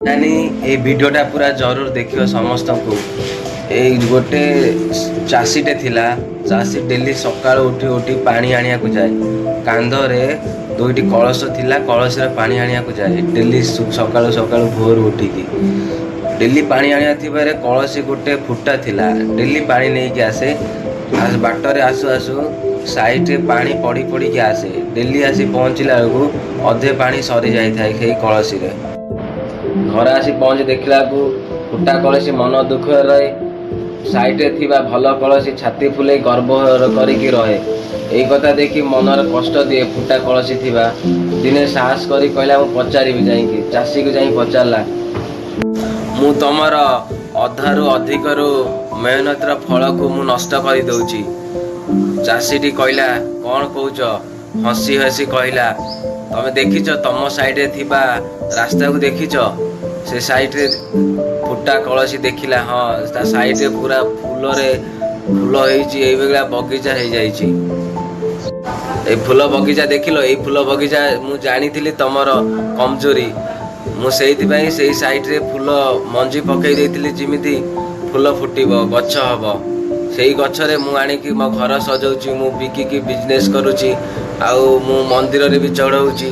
ନାନୀ, ଏଇ ଭିଡ଼ିଓଟା ପୁରା ଜରୁର ଦେଖିବ ସମସ୍ତଙ୍କୁ। ଏଇ ଗୋଟେ ଚାଷୀଟେ ଥିଲା। ଚାଷୀ ଡେଲି ସକାଳୁ ଉଠି ଉଠି ପାଣି ଆଣିବାକୁ ଯାଏ। କାନ୍ଧରେ ଦୁଇଟି କଳସ ଥିଲା। କଳସରେ ପାଣି ଆଣିବାକୁ ଯାଏ ଡେଲି ସକାଳୁ ସକାଳୁ ଭୋରୁ ଉଠିକି। ଡେଲି ପାଣି ଆଣିବା ଥିବାରେ କଳସୀ ଗୋଟେ ଫୁଟା ଥିଲା। ଡେଲି ପାଣି ନେଇକି ଆସେ। ବାଟରେ ଆସୁ ଆସୁ ସାଇଡରେ ପାଣି ପଡ଼ି ପଡ଼ିକି ଆସେ। ଡେଲି ଆସି ପହଞ୍ଚିଲା ବେଳକୁ ଅଧେ ପାଣି ସରି ଯାଇଥାଏ ସେଇ କଳସୀରେ। ଘରେ ଆସି ପହଞ୍ଚି ଦେଖିଲାକୁ ଫୁଟା କଳସୀ ମନ ଦୁଃଖରେ ରହେ। ସାଇଡରେ ଥିବା ଭଲ କଳସୀ ଛାତି ଫୁଲେଇ ଗର୍ବ କରିକି ରହେ। ଏଇ କଥା ଦେଖି ମନରେ କଷ୍ଟ ଦିଏ ଫୁଟା କଳସୀ ଥିବା। ଦିନେ ସାହସ କରି କହିଲା, ମୁଁ ପଚାରିବି ଯାଇକି। ଚାଷୀକୁ ଯାଇ ପଚାରିଲା, ମୁଁ ତମର ଅଧାରୁ ଅଧିକରୁ ମେହନତର ଫଳକୁ ମୁଁ ନଷ୍ଟ କରିଦଉଛି। ଚାଷୀଟି କହିଲା, କଣ କହୁଛ? ହସି ହସି କହିଲା, ତମେ ଦେଖିଛ, ତମ ସାଇଡରେ ଥିବା ରାସ୍ତାକୁ ଦେଖିଛ? ସେ ସାଇଡରେ ଫୁଟା କଳସୀ ଦେଖିଲା, ହଁ, ତା ସାଇଡରେ ପୁରା ଫୁଲରେ ଫୁଲ ହେଇଛି। ଏଇଭଳିଆ ବଗିଚା ହେଇଯାଇଛି। ଏଇ ଫୁଲ ବଗିଚା ଦେଖିଲ? ଏଇ ଫୁଲ ବଗିଚା, ମୁଁ ଜାଣିଥିଲି ତମର କମଜୋରି। ମୁଁ ସେଇଥିପାଇଁ ସେଇ ସାଇଡରେ ଫୁଲ ମଞ୍ଜି ପକେଇ ଦେଇଥିଲି, ଯେମିତି ଫୁଲ ଫୁଟିବ, ଗଛ ହବ। ସେଇ ଗଛରେ ମୁଁ ଆଣିକି ମୋ ଘର ସଜଉଛି, ମୁଁ ବିକିକି ବିଜନେସ୍ କରୁଛି, ଆଉ ମୁଁ ମନ୍ଦିରରେ ବି ଚଢ଼ଉଛି।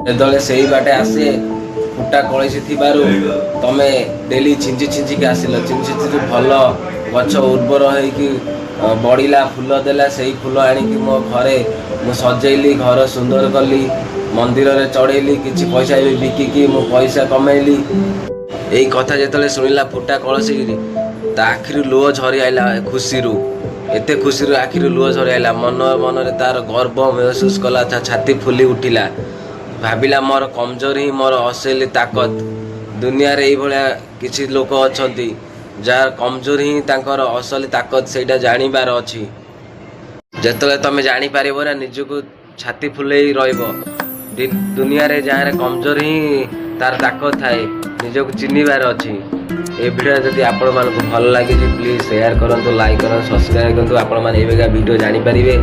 ଯେତେବେଳେ ସେଇ ବାଟେ ଆସେ, ଫୁଟା କଳସୀ ଥିବାରୁ ତମେ ଡେଲି ଛିଞ୍ଚି ଛିଞ୍ଚିକି ଆସିଲ। ଛିଞ୍ଚି ଛିଞ୍ଚି ଭଲ ଗଛ ଉର୍ବର ହେଇକି ବଢ଼ିଲା, ଫୁଲ ଦେଲା। ସେଇ ଫୁଲ ଆଣିକି ମୋ ଘରେ ମୁଁ ସଜେଇଲି, ଘର ସୁନ୍ଦର କଲି, ମନ୍ଦିରରେ ଚଢ଼େଇଲି, କିଛି ପଇସା ବି ବିକିକି ମୁଁ ପଇସା କମେଇଲି। ଏଇ କଥା ଯେତେବେଳେ ଶୁଣିଲା ଫୁଟା କଳସୀ, ତା ଆଖିରୁ ଲୁହ ଝରି ଆଇଲା ଖୁସିରୁ। ଏତେ ଖୁସିରୁ ଆଖିରୁ ଲୁହ ଝରି ଆଇଲା। ମନ ମନରେ ତାର ଗର୍ବ ମେହସୁସ କଲା। ତା ଛାତି ଫୁଲି ଉଠିଲା। ଭାବିଲା, ମୋର କମଜୋର ହିଁ ମୋର ଅସଲି ତାକତ। ଦୁନିଆରେ ଏଇଭଳିଆ କିଛି ଲୋକ ଅଛନ୍ତି, ଯାହାର କମଜୋର ହିଁ ତାଙ୍କର ଅସଲି ତାକତ। ସେଇଟା ଜାଣିବାର ଅଛି। ଯେତେବେଳେ ତମେ ଜାଣିପାରିବ ନା, ନିଜକୁ ଛାତି ଫୁଲେଇ ରହିବ। ଦୁନିଆରେ ଯାହାର କମଜୋର ହିଁ ତାର ତାକତ ଥାଏ। ନିଜକୁ ଚିହ୍ନିବାର ଅଛି। ଏ ଭିଡ଼ିଓ ଯଦି ଆପଣମାନଙ୍କୁ ଭଲ ଲାଗିଛି, ପ୍ଲିଜ୍ ସେୟାର କରନ୍ତୁ, ଲାଇକ୍ କରନ୍ତୁ, ସବସ୍କ୍ରାଇବ୍ କରନ୍ତୁ। ଆପଣମାନେ ଏଇଭଳିଆ ଭିଡ଼ିଓ ଜାଣିପାରିବେ।